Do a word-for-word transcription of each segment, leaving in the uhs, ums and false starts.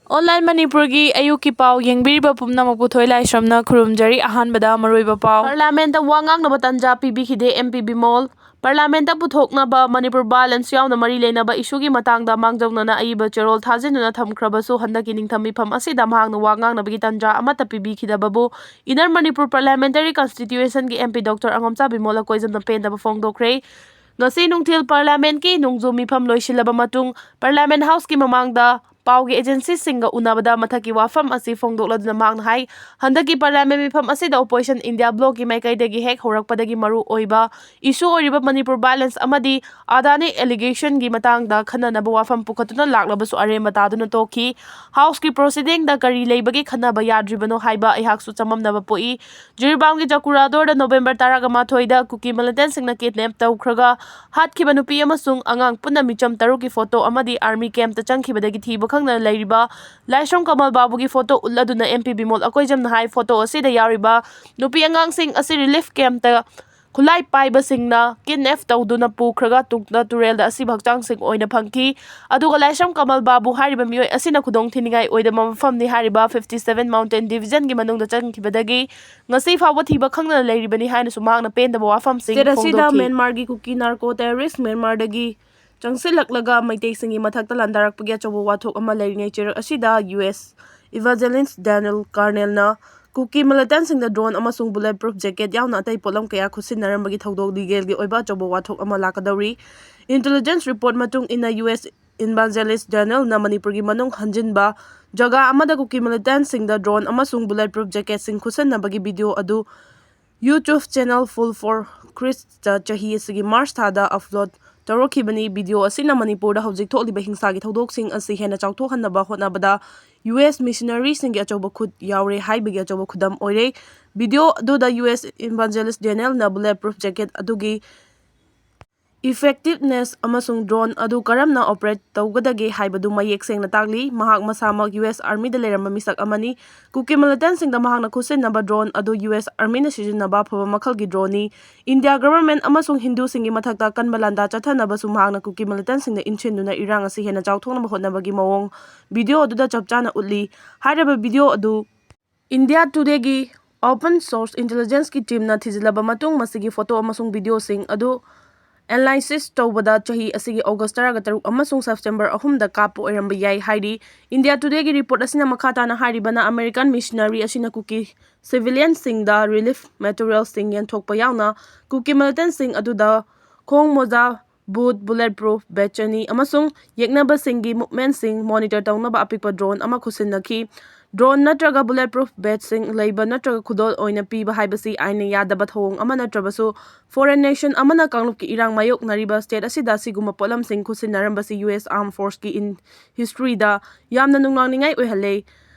Online ꯃꯅꯤꯄꯨꯔꯒꯤ ꯑꯌꯨꯛꯀꯤ ꯄꯥꯎ ꯌꯦꯡꯕꯤꯔꯤꯕ ꯄꯨꯝꯅꯃꯛꯄꯨ ꯊꯣꯏ ꯂꯥꯏꯁ꯭ꯔꯝꯅ ꯈꯨꯔꯨꯝꯖꯔꯤ꯫ ꯑꯍꯥꯟꯕꯗ ꯃꯔꯨꯑꯣꯏꯕ ꯄꯥꯎ꯫ ꯄꯥꯔꯂꯤꯌꯥꯃꯦꯟꯠꯇ ꯋꯥ ꯉꯥꯡꯅꯕ ꯇꯥꯟꯖꯥ ꯄꯤꯕꯤꯈꯤꯗꯦ ꯑꯦꯝ ꯄꯤ ꯕꯤꯃꯣꯜ꯫ ꯄꯥꯔꯂꯤꯌꯥꯃꯦꯟꯠꯇ ꯄꯨꯊꯣꯛꯅꯕ ꯃꯅꯤꯄꯨꯔ violence ꯌꯥꯎꯅ ꯃꯔꯤ ꯂꯩꯅꯕ ꯏꯁꯨꯒꯤ ꯃꯇꯥꯡꯗ ꯃꯥꯡꯖꯧꯅꯅ ꯑꯏꯕ ꯆꯦꯔꯣꯜ ꯊꯥꯖꯤꯟꯗꯨꯅ ꯊꯝꯈ꯭ꯔꯕꯁꯨ ꯍꯟꯗꯛꯀꯤ ꯅꯤꯡꯊꯝ ꯃꯤꯐꯝ ꯑꯁꯤꯗ ꯃꯍꯥꯛꯅ ꯋꯥ ꯉꯥꯡꯅꯕꯒꯤ ꯇꯥꯟꯖꯥ ꯑꯃꯠꯇ ꯄꯤꯕꯤꯈꯤꯗꯕꯕꯨ Inner Manipur Parliamentary Constituencyꯒꯤ M P Doctor ꯑꯉꯝꯆꯥ Bimol ꯑꯀꯣꯏꯖꯝꯅ ꯄꯦꯟꯗꯕ ꯐꯣꯡꯗꯣꯛꯈ꯭ꯔꯦ꯫ ꯉꯁꯤ ꯅꯨꯡꯊꯤꯜ ꯄꯥꯔꯂꯤꯌꯥꯃꯦꯟꯠꯀꯤ ꯅꯣꯡꯖꯨ ꯃꯤꯐꯝ ꯂꯣꯏꯁꯤꯜꯂꯕ ꯃꯇꯨꯡ ꯄꯥꯔꯂꯤꯌꯥꯃꯦꯟꯠ ꯍꯥꯎꯁꯀꯤ ꯃꯃꯥꯡꯗ ꯄꯥꯎꯒꯤ ꯑꯦꯖꯦꯟꯁꯤꯁꯤꯡꯒ ꯎꯅꯕꯗ ꯃꯊꯛꯀꯤ ꯋꯥꯐꯝ ꯑꯁꯤ ꯐꯣꯡꯗꯣꯛꯂꯗꯨꯅ ꯃꯍꯥꯛꯅ ꯍꯥꯏ, ꯍꯟꯗꯛꯀꯤ ꯄꯥꯔꯂꯤꯌꯥꯃꯦꯟꯠ ꯃꯤꯐꯝ ꯑꯁꯤꯗ Opposition India Blocꯀꯤ ꯃꯥꯏꯀꯩꯗꯒꯤ ꯍꯦꯛ ꯍꯧꯔꯛꯄꯗꯒꯤ ꯃꯔꯨ ꯑꯣꯏꯕ ꯏꯁꯨ ꯑꯣꯏꯔꯤꯕ ꯃꯅꯤꯄꯨꯔ violence ꯑꯃꯗꯤ ꯑꯗꯥꯅꯤ allegationꯒꯤ ꯃꯇꯥꯡꯗ ꯈꯟꯅꯅꯕ ꯋꯥꯐꯝ ꯄꯨꯈꯠꯇꯨꯅ ꯂꯥꯛꯂꯕꯁꯨ ꯑꯔꯦꯝꯕ ꯇꯥꯗꯨꯅ ꯇꯣꯛꯈꯤ꯫ ꯍꯥꯎꯁꯀꯤ proceedingꯗ ꯀꯔꯤ ꯂꯩꯕꯒꯤ ꯈꯟꯅꯕ ꯌꯥꯗ꯭ꯔꯤꯕꯅꯣ ꯍꯥꯏꯕ ꯑꯩꯍꯥꯛꯁꯨ ꯆꯃꯝꯅꯕ ꯄꯣꯛꯏ꯫ ꯖꯤꯔꯤꯕꯥꯝꯒꯤ ꯆꯀꯨꯔꯥꯗꯣꯔꯗ ꯅꯣꯕꯦꯝꯕꯔ ꯇꯔꯥꯃꯥꯊꯣꯏꯗ ꯀꯨꯀꯤ militantꯁꯤꯡꯅ kidnap ꯇꯧꯈ꯭ꯔꯒ ꯍꯥꯠꯈꯤꯕ ꯅꯨꯄꯤ ꯑꯃꯁꯨꯡ ꯑꯉꯥꯡ ꯄꯨꯟꯅ ꯃꯤꯆꯝ ꯇꯔꯨꯛꯀꯤ photo ꯑꯃꯗꯤ army campꯇ ꯆꯪꯈꯤꯕꯗꯒꯤ ꯊꯤꯕ ꯈꯪꯗꯅ ꯂꯩꯔꯤꯕ ꯂꯥꯏꯁ꯭ꯔꯝ ꯀꯃꯜ ꯕꯥꯕꯨꯒꯤ photo ꯎꯠꯂꯗꯨꯅ M P ꯕꯤꯃꯣꯜ ꯑꯀꯣꯏꯖꯝꯅ ꯍꯥꯏ, photo ꯑꯁꯤꯗ ꯌꯥꯎꯔꯤꯕ ꯅꯨꯄꯤ ꯑꯉꯥꯡꯁꯤꯡ ꯑꯁꯤ relief campꯇ ꯈꯨꯠꯂꯥꯏ ꯄꯥꯏꯕꯁꯤꯡꯅ kidnap ꯇꯧꯗꯨꯅ ꯄꯨꯈ꯭ꯔꯒ ꯇꯨꯡꯗ ꯇꯨꯔꯦꯜꯗ ꯑꯁꯤꯕ ꯍꯛꯆꯥꯡꯁꯤꯡ ꯑꯣꯏꯅ ꯐꯪꯈꯤ꯫ ꯑꯗꯨꯒ ꯂꯥꯏꯁ꯭ꯔꯝ ꯀꯃꯜ ꯕꯥꯕꯨ ꯍꯥꯏꯔꯤꯕ ꯃꯤꯑꯣꯏ ꯑꯁꯤꯅ ꯈꯨꯗꯣꯡ ꯊꯤꯅꯤꯡꯉꯥꯏ ꯑꯣꯏꯗꯕ ꯃꯐꯝꯅꯤ ꯍꯥꯏꯔꯤꯕ fifty seven Mountain Divisionꯒꯤ ꯃꯅꯨꯡꯗ ꯆꯪꯈꯤꯕꯗꯒꯤ ꯉꯁꯤ ꯐꯥꯎꯕ ꯊꯤꯕ ꯈꯪꯗꯅ ꯂꯩꯔꯤꯕꯅꯤ ꯍꯥꯏꯅꯁꯨ ꯃꯍꯥꯛꯅ ꯄꯦꯟꯗꯕ ꯋꯥꯐꯝꯁꯤꯡ ꯁ꯭ꯇꯦꯠ ꯑꯁꯤꯗ ꯐꯣꯡꯗꯣꯛꯈꯤ꯫ ꯃ꯭ꯌꯥꯟꯃꯥꯔꯒꯤ ꯀꯨꯀꯤ narco terrorist ꯃ꯭ꯌꯥꯟꯃꯥꯔꯗꯒꯤ ꯆꯪꯁꯤꯜꯂꯛꯂꯒ ꯃꯩꯇꯩꯁꯤꯡꯒꯤ ꯃꯊꯛꯇ ꯂꯥꯟꯗꯥꯔꯛꯄꯒꯤ ꯑꯆꯧꯕ ꯋꯥꯊꯣꯛ ꯑꯃ ꯂꯩꯔꯤꯉꯩ ꯆꯩꯔꯛ ꯑꯁꯤꯗ U S evangelist Daniel Carnellꯅ ꯀꯨꯀꯤ militantꯁꯤꯡꯗ drone ꯑꯃꯁꯨꯡ bullet proof jacket ꯌꯥꯎꯅ ꯑꯇꯩ ꯄꯣꯠꯂꯝ ꯀꯌꯥ ꯈꯨꯠꯁꯤꯟꯅꯔꯝꯕꯒꯤ ꯊꯧꯗꯣꯛ legalꯒꯤ ꯑꯣꯏꯕ ꯑꯆꯧꯕ ꯋꯥꯊꯣꯛ ꯑꯃ ꯂꯥꯛꯀꯗꯧꯔꯤ꯫ Intelligence report ꯃꯇꯨꯡ ꯏꯟꯅ U S evangelist Danielꯅ ꯃꯅꯤꯄꯨꯔꯒꯤ ꯃꯅꯨꯡ ꯍꯟꯖꯤꯟꯕ ꯖꯒꯥ ꯑꯃꯗ ꯀꯨꯀꯤ militantꯁꯤꯡꯗ drone ꯑꯃꯁꯨꯡ bullet proof jacketꯁꯤꯡ ꯈꯨꯠꯁꯤꯟꯅꯕꯒꯤ video ꯑꯗꯨ YouTube channel Full for Christꯇ ꯆꯍꯤ ꯑꯁꯤꯒꯤ March ꯊꯥꯗ upload ꯇꯧꯔꯛꯈꯤꯕꯅꯤ꯫ Video ꯑꯁꯤꯅ ꯃꯅꯤꯄꯨꯔꯗ ꯍꯧꯖꯤꯛ ꯊꯣꯛꯂꯤꯕ ꯍꯤꯡꯁꯥꯒꯤ ꯊꯧꯗꯣꯛꯁꯤꯡ ꯑꯁꯤ ꯍꯦꯟꯅ ꯆꯥꯎꯊꯣꯛꯍꯟꯅꯕ ꯍꯣꯠꯅꯕꯗ U S missionaryꯁꯤꯡꯒꯤ ꯑꯆꯧꯕ ꯈꯨꯠ ꯌꯥꯎꯔꯦ ꯍꯥꯏꯕꯒꯤ ꯑꯆꯧꯕ ꯈꯨꯗꯝ ꯑꯣꯏꯔꯦ꯫ Video ꯑꯗꯨꯗ U S evangelist Danielꯅ bullet proof jacket ꯑꯗꯨꯒꯤ effectiveness ꯑꯃꯁꯨꯡ drone ꯑꯗꯨ ꯀꯔꯝꯅ operate ꯇꯧꯒꯗꯒꯦ ꯍꯥꯏꯕꯗꯨ ꯃꯌꯦꯛ ꯁꯦꯡꯅ ꯇꯥꯛꯂꯤ꯫ ꯃꯍꯥꯛ ꯃꯁꯥꯃꯛ U S Armyꯗ ꯂꯩꯔꯝꯕ ꯃꯤꯁꯛ ꯑꯃꯅꯤ꯫ ꯀꯨꯀꯤ militantꯁꯤꯡꯗ ꯃꯍꯥꯛꯅ ꯈꯨꯠꯁꯤꯟꯅꯕ drone ꯑꯗꯨ U S Armyꯅ ꯁꯤꯖꯤꯟꯅꯕ ꯑꯐꯕ ꯃꯈꯜꯒꯤ droneꯅꯤ꯫ India government ꯑꯃꯁꯨꯡ ꯍꯤꯟꯗꯨꯁꯤꯡꯒꯤ ꯃꯊꯛꯇ ꯑꯀꯟꯕ ꯂꯥꯟꯗꯥ ꯆꯠꯊꯅꯕꯁꯨ ꯃꯍꯥꯛꯅ ꯀꯨꯀꯤ militantꯁꯤꯡꯗ ꯏꯟꯁꯤꯟꯗꯨꯅ ꯏꯔꯥꯡ ꯑꯁꯤ ꯍꯦꯟꯅ ꯆꯥꯎꯊꯣꯛꯅꯕ ꯍꯣꯠꯅꯕꯒꯤ ꯃꯑꯣꯡ video ꯑꯗꯨꯗ ꯆꯞ ꯆꯥꯅ ꯎꯠꯂꯤ꯫ ꯍꯥꯏꯔꯤꯕ video ꯑꯗꯨ India Todayꯒꯤ open source intelligenceꯀꯤ teamꯅ ꯊꯤꯖꯤꯜꯂꯕ ꯃꯇꯨꯡ, ꯃꯁꯤꯒꯤ photo ꯑꯃꯁꯨꯡ videoꯁꯤꯡ ꯑꯗꯨ analysis ꯇꯧꯕꯗ ꯆꯍꯤ ꯑꯁꯤꯒꯤ August ꯇꯔꯥꯒ ꯇꯔꯨꯛ ꯑꯃꯁꯨꯡ September ꯑꯍꯨꯝꯗ ꯀꯥꯞꯄ ꯑꯣꯏꯔꯝꯕ ꯌꯥꯏ ꯍꯥꯏꯔꯤ꯫ India Todayꯒꯤ report ꯑꯁꯤꯅ ꯃꯈꯥ ꯇꯥꯅ ꯍꯥꯏꯔꯤꯕꯅ, American missionary ꯑꯁꯤꯅ ꯀꯨꯀꯤ civilianꯁꯤꯡꯗ relief materialꯁꯤꯡ ꯌꯦꯟꯊꯣꯛꯄ ꯌꯥꯎꯅ ꯀꯨꯀꯤ militantꯁꯤꯡ ꯑꯗꯨꯗ ꯈꯣꯡ ꯃꯣꯖꯥ, boot, bulletproof vest ꯑꯅꯤ ꯑꯃꯁꯨꯡ ꯌꯦꯛꯅꯕꯁꯤꯡꯒꯤ movementꯁꯤꯡ monitor ꯇꯧꯅꯕ ꯑꯄꯤꯛꯄ drone ꯑꯃ ꯈꯨꯠꯁꯤꯟꯅꯈꯤ꯫ Drone ꯅꯠꯇ꯭ꯔꯒ bulletproof vestꯁꯤꯡ ꯂꯩꯕ ꯅꯠꯇ꯭ꯔꯒ ꯈꯨꯗꯣꯜ ꯑꯣꯏꯅ ꯄꯤꯕ ꯍꯥꯏꯕꯁꯤ ꯑꯥꯏꯟꯅ ꯌꯥꯗꯕ ꯊꯧꯑꯣꯡ ꯑꯃ ꯅꯠꯇ꯭ꯔꯕꯁꯨ, foreign nation ꯑꯃꯅ ꯀꯥꯡꯂꯨꯞꯀꯤ ꯏꯔꯥꯡ ꯃꯥꯌꯣꯛꯅꯔꯤꯕ state ꯑꯁꯤꯗ ꯑꯁꯤꯒꯨꯝꯕ ꯄꯣꯠꯂꯝꯁꯤꯡ ꯈꯨꯠꯁꯤꯟꯅꯔꯝꯕꯁꯤ U S Armed Forceꯀꯤ in historyꯗ ꯌꯥꯝꯅ ꯅꯨꯡꯅꯥꯡꯅꯤꯡꯉꯥꯏ ꯑꯣꯏꯍꯜꯂꯦ꯫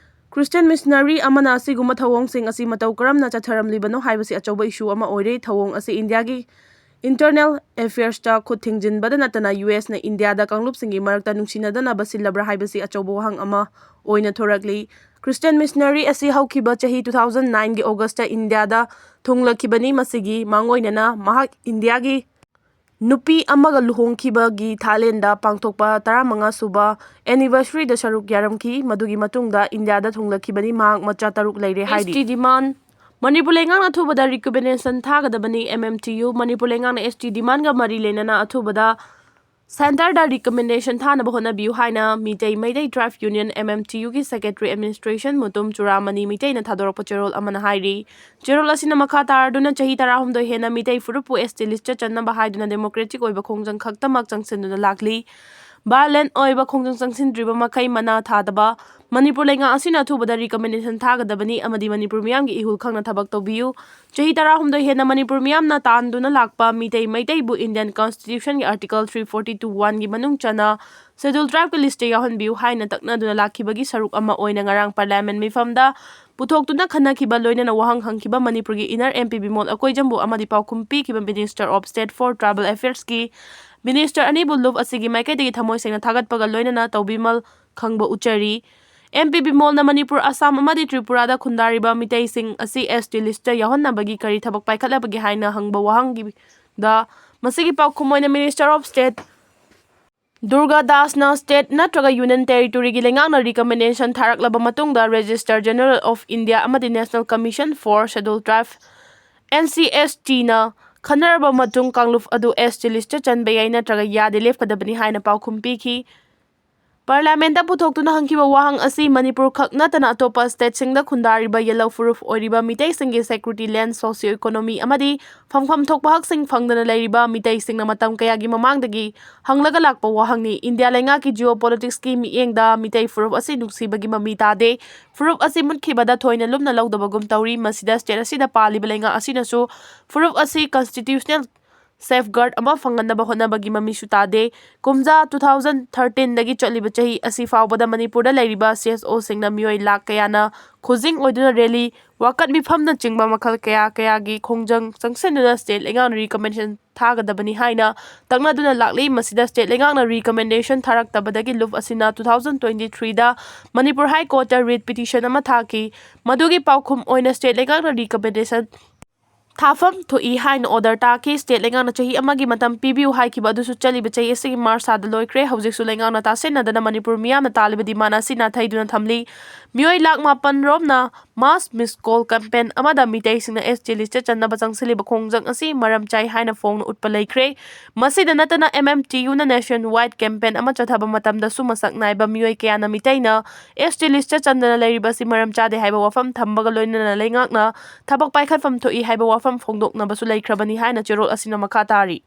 Christian missionary ꯑꯃꯅ ꯑꯁꯤꯒꯨꯝꯕ ꯊꯧꯑꯣꯡꯁꯤꯡ ꯑꯁꯤ ꯃꯇꯧ ꯀꯔꯝꯅ ꯆꯠꯊꯔꯝꯂꯤꯕꯅꯣ ꯍꯥꯏꯕꯁꯤ ꯑꯆꯧꯕ issue ꯑꯃ ꯑꯣꯏꯔꯦ꯫ ꯊꯧꯑꯣꯡ ꯑꯁꯤ Indiaꯒꯤ internal affairsꯇ ꯈꯨꯠ ꯊꯤꯡꯖꯤꯟꯕꯗ ꯅꯠꯇꯅ, U Sꯅ Indiaꯗ ꯀꯥꯡꯂꯨꯞꯁꯤꯡꯒꯤ ꯃꯔꯛꯇ ꯅꯨꯡꯁꯤꯅꯗꯅꯕ ꯁꯤꯜꯂꯕ꯭ꯔꯥ ꯍꯥꯏꯕꯁꯤ ꯑꯆꯧꯕ ꯋꯥꯍꯪ ꯑꯃ ꯑꯣꯏꯅ ꯊꯣꯔꯛꯂꯤ꯫ Christian missionary ꯑꯁꯤ ꯍꯧꯈꯤꯕ ꯆꯍꯤ two thousand nineꯒꯤ Augustꯇ Indiaꯗ ꯊꯨꯡꯂꯛꯈꯤꯕꯅꯤ꯫ ꯃꯁꯤꯒꯤ ꯃꯥꯡꯑꯣꯏꯅꯅ ꯃꯍꯥꯛ Indiaꯒꯤ ꯅꯨꯄꯤ ꯑꯃꯒ ꯂꯨꯍꯣꯡꯈꯤꯕꯒꯤ Thailandꯗ ꯄꯥꯡꯊꯣꯛꯄ ꯇꯔꯥꯃꯉꯥ ꯁꯨꯕ anniversaryꯗ ꯁꯔꯨꯛ ꯌꯥꯔꯝꯈꯤ꯫ ꯃꯗꯨꯒꯤ ꯃꯇꯨꯡꯗ Indiaꯗ ꯊꯨꯡꯂꯛꯈꯤꯕꯅꯤ꯫ ꯃꯍꯥꯛ ꯃꯆꯥ ꯇꯔꯨꯛ ꯂꯩꯔꯦ ꯍꯥꯏꯔꯤ꯫ S T demand꯫ ꯃꯅꯤꯄꯨꯔ ꯂꯩꯉꯥꯛꯅ ꯑꯊꯨꯕꯗ recommendation ꯊꯥꯒꯗꯕꯅꯤ꯫ M M T U꯫ Manipur ꯂꯩꯉꯥꯛꯅ S T demandꯒ ꯃꯔꯤ ꯂꯩꯅꯅ ꯑꯊꯨꯕꯗ centreꯗ recommendation ꯊꯥꯅꯕ ꯍꯣꯠꯅꯕꯤꯌꯨ ꯍꯥꯏꯅ Meitei Meitei Tribe Union, M M T Uꯒꯤ secretary administration Mutum ꯆꯨꯔꯥꯃꯅꯤ ꯃꯤꯇꯩꯅ ꯊꯥꯗꯣꯔꯛꯄ ꯆꯦꯔꯣꯜ ꯑꯃꯅ ꯍꯥꯏꯔꯤ꯫ ꯆꯦꯔꯣꯜ ꯑꯁꯤꯅ ꯃꯈꯥ ꯇꯥꯔꯗꯨꯅ ꯆꯍꯤ ꯇꯔꯥꯍꯨꯝꯗꯣꯏ ꯍꯦꯟꯅ ꯃꯤꯇꯩ ꯐꯨꯔꯨꯞꯄꯨ S T listꯇ ꯆꯟꯅꯕ ꯍꯥꯏꯗꯨꯅ democratic ꯑꯣꯏꯕ ꯈꯣꯡꯖꯪ ꯈꯛꯇꯃꯛ ꯆꯪꯁꯤꯟꯗꯨꯅ ꯂꯥꯛꯂꯤ꯫ Violent ꯑꯣꯏꯕ ꯈꯣꯡꯖꯪ ꯆꯪꯁꯤꯟꯗ꯭ꯔꯤꯕ ꯃꯈꯩ ꯃꯅꯥ ꯊꯥꯗꯕ, ꯃꯅꯤꯄꯨꯔ ꯂꯩꯉꯥꯛ ꯑꯁꯤꯅ ꯑꯊꯨꯕꯗ recommendation ꯊꯥꯒꯗꯕꯅꯤ ꯑꯃꯗꯤ ꯃꯅꯤꯄꯨꯔ ꯃꯤꯌꯥꯝꯒꯤ ꯏꯍꯨꯜ ꯈꯪꯅ ꯊꯕꯛ ꯇꯧꯕꯤꯌꯨ꯫ ꯆꯍꯤ ꯇꯔꯥꯍꯨꯝꯗꯣꯏ ꯍꯦꯟꯅ ꯃꯅꯤꯄꯨꯔ ꯃꯤꯌꯥꯝꯅ ꯇꯥꯟꯗꯨꯅ ꯂꯥꯛꯄ Meitei ꯃꯩꯇꯩꯕꯨ Indian Constitutionꯒꯤ Article three forty two oneꯒꯤ ꯃꯅꯨꯡ ꯆꯟꯅ Scheduled Tribeꯀꯤ listꯇ ꯌꯥꯎꯍꯟꯕꯤꯌꯨ ꯍꯥꯏꯅ ꯇꯛꯅꯗꯨꯅ ꯂꯥꯛꯈꯤꯕꯒꯤ ꯁꯔꯨꯛ ꯑꯃ ꯑꯣꯏꯅ ꯉꯔꯥꯡ Parliament ꯃꯤꯐꯝꯗ ꯎꯠꯊꯣꯛꯇꯨꯅ ꯈꯟꯅꯈꯤꯕ ꯂꯣꯏꯅꯅ ꯋꯥꯍꯪ ꯍꯪꯈꯤꯕ ꯃꯅꯤꯄꯨꯔꯒꯤ ꯏꯟꯅꯔ ꯑꯦꯝ ꯄꯤ ꯕꯤꯃꯣꯜ ꯑꯀꯣꯏꯖꯝꯕꯨ ꯑꯃꯗꯤ ꯄꯥꯎꯈꯨꯝ ꯄꯤꯈꯤꯕ Minister of State for Tribal Affairs ꯀꯤ Minister ꯑꯅꯤꯕꯨ ꯂꯨꯞ ꯑꯁꯤꯒꯤ ꯃꯥꯏꯀꯩꯗꯒꯤ ꯊꯃꯣꯏ ꯁꯦꯡꯅ ꯊꯥꯒꯠꯄꯒ ꯂꯣꯏꯅꯅ ꯇꯧꯕꯤꯃꯜ ꯈꯪꯕ ꯎꯠꯆꯔꯤ꯫ ꯑꯦꯝ ꯄꯤ ꯕꯤꯃꯣꯜꯅ ꯃꯅꯤꯄꯨꯔ, ꯑꯁꯥꯝ ꯑꯃꯗꯤ ꯇ꯭ꯔꯤꯄꯨꯔꯥꯗ ꯈꯨꯟꯗꯥꯔꯤꯕ ꯃꯤꯇꯩꯁꯤꯡ ꯑꯁꯤ S T list ꯇ ꯌꯥꯎꯍꯟꯅꯕꯒꯤ ꯀꯔꯤ ꯊꯕꯛ ꯄꯥꯏꯈꯠꯂꯕꯒꯦ ꯍꯥꯏꯅ ꯍꯪꯕ ꯋꯥꯍꯪꯒꯤꯗ ꯃꯁꯤꯒꯤ ꯄꯥꯎꯈꯨꯝ ꯑꯣꯏꯅ Minister of State Durga ꯗꯥꯁꯅ state ꯅꯠꯇ꯭ꯔꯒ Union Territory ꯒꯤ ꯂꯩꯉꯥꯛꯅ recommendation ꯊꯥꯔꯛꯂꯕ ꯃꯇꯨꯡꯗ Registrar General of India ꯑꯃꯗꯤ National Commission for Scheduled Tribe, N C S T ꯅ ꯈꯟꯅꯔꯕ ꯃꯇꯨꯡ ꯀꯥꯡꯂꯨꯞ ꯑꯗꯨ S T list ꯇ ꯆꯟꯕ ꯌꯥꯏ ꯅꯠꯇ꯭ꯔꯒ ꯌꯥꯗꯦ ꯂꯦꯞꯀꯗꯕꯅꯤ ꯍꯥꯏꯅ ꯄꯥꯎꯈꯨꯝ ꯄꯤꯈꯤ꯫ Parliament ꯇ ꯄꯨꯊꯣꯛꯇꯨꯅ ꯍꯪꯈꯤꯕ ꯋꯥꯍꯪ ꯑꯁꯤ ꯃꯅꯤꯄꯨꯔ ꯈꯛ ꯅꯠꯇꯅ ꯑꯇꯣꯞꯄ state ꯁꯤꯡꯗ ꯈꯨꯟꯗꯥꯔꯤꯕ ꯌꯦꯜꯂꯧ ꯐꯨꯔꯨꯞ ꯑꯣꯏꯔꯤꯕ ꯃꯤꯇꯩꯁꯤꯡꯒꯤ security, land, socio economy ꯑꯃꯗꯤ ꯐꯪꯐꯝ ꯊꯣꯛꯄ ꯍꯛꯁꯤꯡ ꯐꯪꯗꯅ ꯂꯩꯔꯤꯕ ꯃꯤꯇꯩꯁꯤꯡꯅ ꯃꯇꯝ ꯀꯌꯥꯒꯤ ꯃꯃꯥꯡꯗꯒꯤ ꯍꯪꯂꯒ ꯂꯥꯛꯄ ꯋꯥꯍꯪꯅꯤ꯫ ꯏꯟꯗꯤꯌꯥ ꯂꯩꯉꯥꯛꯀꯤ geopolitics ꯀꯤ ꯃꯤꯠꯌꯦꯡꯗ ꯃꯤꯇꯩ ꯐꯨꯔꯨꯞ ꯑꯁꯤ ꯅꯨꯡꯁꯤꯕꯒꯤ ꯃꯃꯤ ꯇꯥꯗꯦ꯫ ꯐꯨꯔꯨꯞ ꯑꯁꯤ ꯃꯨꯠꯈꯤꯕꯗ ꯊꯣꯏꯅ ꯂꯨꯝꯅ ꯂꯧꯗꯕꯒꯨꯝ ꯇꯧꯔꯤ꯫ ꯃꯁꯤꯗ state ꯑꯁꯤꯗ ꯄꯥꯜꯂꯤꯕ ꯂꯩꯉꯥꯛ ꯑꯁꯤꯅꯁꯨ ꯐꯨꯔꯨꯞ ꯑꯁꯤ constitutional safeguard ꯑꯃ ꯐꯪꯍꯟꯅꯕ ꯍꯣꯠꯅꯕꯒꯤ ꯃꯃꯤꯁꯨ ꯇꯥꯗꯦ꯫ ꯀꯨꯝꯖꯥ two thousand thirteen ꯗꯒꯤ ꯆꯠꯂꯤꯕ ꯆꯍꯤ ꯑꯁꯤ ꯐꯥꯎꯕꯗ ꯃꯅꯤꯄꯨꯔꯗ ꯂꯩꯔꯤꯕ C S O ꯁꯤꯡꯅ ꯃꯤꯑꯣꯏ ꯂꯥꯈ ꯀꯌꯥꯅ ꯈꯨꯖꯤꯡ ꯑꯣꯏꯗꯨꯅ rally, ꯋꯥꯀꯠ ꯃꯤꯐꯝꯅꯆꯤꯡꯕ ꯃꯈꯜ ꯀꯌꯥ ꯀꯌꯥꯒꯤ ꯈꯣꯡꯖꯪ ꯆꯪꯁꯤꯟꯗꯨꯅ state ꯂꯩꯉꯥꯛꯅ recommendation ꯊꯥꯒꯗꯕꯅꯤ ꯍꯥꯏꯅ ꯇꯛꯅꯗꯨꯅ ꯂꯥꯛꯂꯤ꯫ ꯃꯁꯤꯗ state ꯂꯩꯉꯥꯛꯅ recommendation ꯊꯥꯔꯛꯇꯕꯗꯒꯤ ꯂꯨꯞ ꯑꯁꯤꯅ two thousand twenty three ꯗ ꯃꯅꯤꯄꯨꯔ High Court ꯇ writ petition ꯑꯃ ꯊꯥꯈꯤ꯫ ꯃꯗꯨꯒꯤ ꯄꯥꯎꯈꯨꯝ ꯑꯣꯏꯅ state ꯂꯩꯉꯥꯛꯅ recommendation ꯊꯥꯐꯝ ꯊꯣꯛꯏ ꯍꯥꯏꯅ order ꯇꯥꯈꯤ꯫ State ꯂꯩꯉꯥꯛꯅ ꯆꯍꯤ ꯑꯃꯒꯤ ꯃꯇꯝ ꯄꯤꯕꯤꯌꯨ ꯍꯥꯏꯈꯤꯕ ꯑꯗꯨꯁꯨ ꯆꯠꯂꯤꯕ ꯆꯍꯤ ꯑꯁꯤꯒꯤ March ꯊꯥꯗ ꯂꯣꯏꯈ꯭ꯔꯦ꯫ ꯍꯧꯖꯤꯛꯁꯨ ꯂꯩꯉꯥꯛꯅ ꯇꯥꯁꯤꯟꯅꯗꯅ ꯃꯅꯤꯄꯨꯔ ꯃꯤꯌꯥꯝꯅ ꯇꯥꯜꯂꯤꯕ demand ꯑꯁꯤ ꯅꯥꯊꯩꯗꯨꯅ ꯊꯝꯂꯤ꯫ ꯃꯤꯑꯣꯏ ꯂꯥꯈ ꯃꯥꯄꯟ ꯔꯣꯝꯅ mass miscall campaign ꯑꯃꯗ ꯃꯤꯇꯩꯁꯤꯡꯅ S T list ꯇ ꯆꯟꯅꯕ ꯆꯪꯁꯤꯜꯂꯤꯕ ꯈꯣꯡꯖꯪ ꯑꯁꯤ ꯃꯔꯝ ꯆꯥꯏ ꯍꯥꯏꯅ ꯐꯣꯡꯅ ꯎꯠꯄ ꯂꯩꯈ꯭ꯔꯦ꯫ ꯃꯁꯤꯗ ꯅꯠꯇꯅ M M T U ꯅ nationwide campaign ꯑꯃ ꯆꯠꯊꯕ ꯃꯇꯝꯗꯁꯨ ꯃꯁꯛ ꯅꯥꯏꯕ ꯃꯤꯑꯣꯏ ꯀꯌꯥꯅ ꯃꯤꯇꯩꯅ S T list ꯇ ꯆꯟꯗꯅ ꯂꯩꯔꯤꯕ ꯑꯁꯤ ꯃꯔꯝ ꯆꯥꯗꯦ ꯍꯥꯏꯕ ꯋꯥꯐꯝ ꯊꯝꯕꯒ ꯂꯣꯏꯅꯅ ꯂꯩꯉꯥꯛꯅ ꯊꯕꯛ ꯄꯥꯏꯈꯠꯐꯝ ꯊꯣꯛꯏ ꯍꯥꯏꯕ ꯋꯥꯐꯝ ꯐꯣꯡꯗꯣꯛꯅꯕꯁꯨ ꯂꯩꯈ꯭ꯔꯕꯅꯤ ꯍꯥꯏꯅ ꯆꯦꯔꯣꯜ ꯑꯁꯤꯅ ꯃꯈꯥ ꯇꯥꯔꯤ꯫